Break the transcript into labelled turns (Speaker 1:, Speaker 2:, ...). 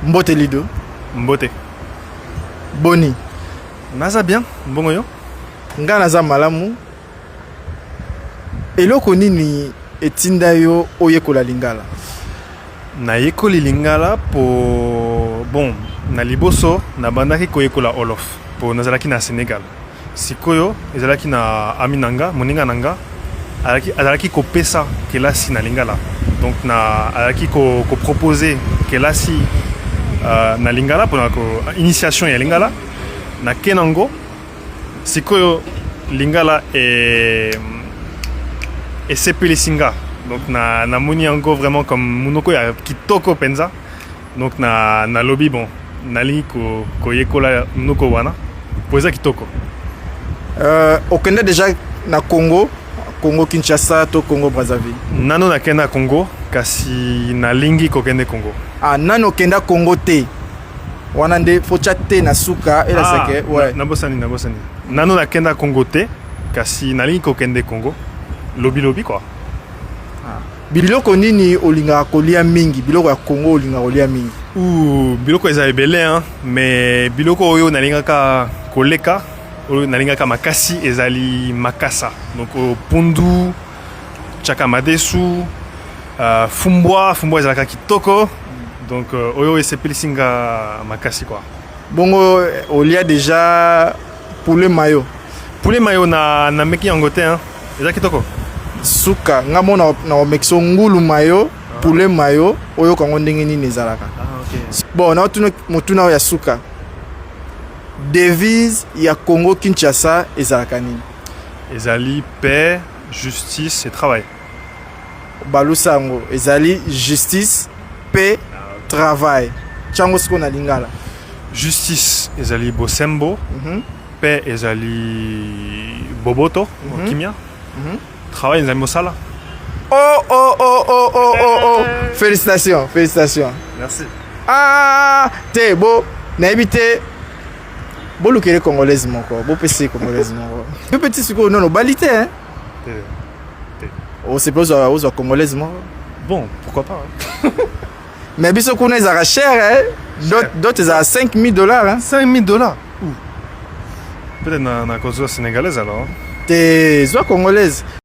Speaker 1: Mbote Lido.
Speaker 2: Mbote.
Speaker 1: Boni?
Speaker 2: Naza bien, mbongo yo?
Speaker 1: Nga naza malamu. Eloko nini etinda yo oyekola lingala?
Speaker 2: Nayekoli lingala po bon, na liboso nabandaki koyekola Wolof po nazalaki na Senegal. Sikoyo ezalaki na ami na nga, moninga na nga azalaki, azalaki kopesa kelasi na lingala. Donc na azalaki ko, ko proposer kelasi na lingala pona ko initiation ya lingala. Nake nango sikoyo lingala e esepelisi nga. Donc na namoni yango vraiment comme monoko ya kitoko mpenza. Donc na nalobi bon, nalingi ko koyekola monoko wana po eza kitoko.
Speaker 1: Okende déjà na Congo, Congo Kinshasa to Congo Brazzaville?
Speaker 2: Nano nakende na Congo, kasi nalingi kokende Congo.
Speaker 1: Ah, nano okenda Congo te. Wana nde faut tia te na suka elasake.
Speaker 2: Ah, ouais. Nabosani, nabosani. Nano nakenda Congo te, kasi nalingi kokende Congo. Lobi lobi quoi.
Speaker 1: Ah. Biloko nini olingaka kolia mingi? Biloko ya Congo olingaka kolia mingi?
Speaker 2: Ouh, biloko eza ebele hein, mais biloko oyo nalingaka koleka, oyo nalingaka makasi ezali makasa. Donc oyo pundu, chaka madesu, fumbwa, fumbwa ezalaka kitoko. Donc oyo esepelisi nga makasi quoi.
Speaker 1: Bongo olia déjà poulet mayo?
Speaker 2: Poulet mayo na nameki yango te hein. Eza kitoko.
Speaker 1: Suka nga mo na na omekisa ngulu mayo, poulet mayo, oyoka yango ndenge nini ezalaka.
Speaker 2: Ah, okay.
Speaker 1: Bon, na otuna motuna oyo ya suka. Devise ya Congo Kinshasa ezalaka nini?
Speaker 2: Ezali paix, justice et travail.
Speaker 1: Balusa yango ezali justice, paix, travail. Tiango sikoyo na lingala.
Speaker 2: Justice ezali bosembo, paix ezali boboto, kimia. Travail ezali mosala.
Speaker 1: Oh. Félicitations, félicitations.
Speaker 2: Merci.
Speaker 1: Ah, te bo nayebi te, bolukele congolaise moko, bopesi congolaise moko. Yo petit sikoyo nono obali te, hein?
Speaker 2: Te. Te.
Speaker 1: Osepeli ozwa ozwa congolaise moko?
Speaker 2: Bon, pourquoi pas, hein?
Speaker 1: Mais biso kuna ezalaka cher, hein? Dot, dot ezalaka 5000 $, hein?
Speaker 2: 5000 $. Ouh. Peut-être na kozwa sénégalaise alors.
Speaker 1: Te, zwa congolaise.